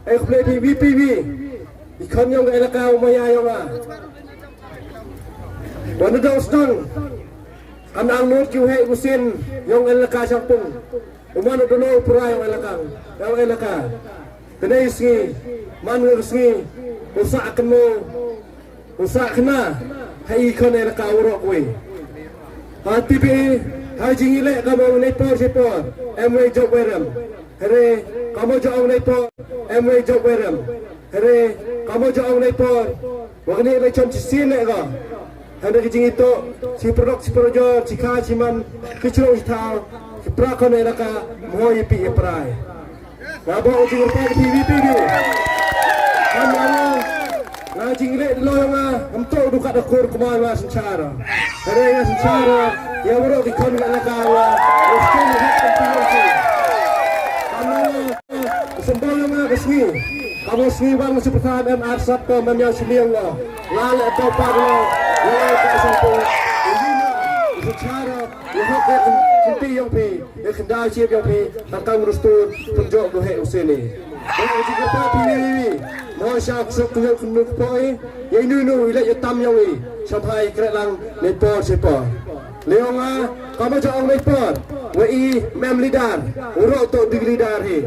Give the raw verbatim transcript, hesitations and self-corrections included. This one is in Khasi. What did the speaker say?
Ai khublei phi VPP. I khon yong ka elaka u maya yong a. Wan da u stang. Kan ang nud ki u hei u sin yong elaka Shangpung. U man u dono u pura yong elaka. Yong elaka. Kane i sngi. Man ngi sngi. U sa kan mo. U sa khna. Hai i khon elaka u rok wi. Ha tipi. Hai jing ile ka mo ne por se por. Em wei jok wei rem. Hare ka mo jok ne por. Em wei jok wei rem. Hare ka mo jok ne por. Wa kane le chon chi sin le ka. Hynda ki jingito, chi produk, chi projor, chi kha, chi man, ki chrong, chi thaw, chi pra khon elaka, mhoi pi e prai. Nga ba u jingpa ki pi pi pi. Kan nga nga jingle lo nga, ham to du kat akur kuma nga senchara. Hare nga senchara, ya bro ki khon elaka nga, u skin hat kan pi pi. Kan nga Sembol nga ka sngi. Ka mo sngi wan nga sipathan em ar sap ko mem yang simiang lo. La le to pa lo. La le ka sap ko. Ini na. Secara. Yo hok ya kinti yong pi. Ya kendal chip yong pi. Takang rustur. Penjok go he usini. Ya uji ke pa pi ni ni. Mo sha kusuk kunyuk kunyuk poi. Ya inu inu. Ila ya tam yong i. Sampai kret lang. Ne por se por. Leonga. Ka mo jong ne por. Wa i mem leader. Urok to big leader hi.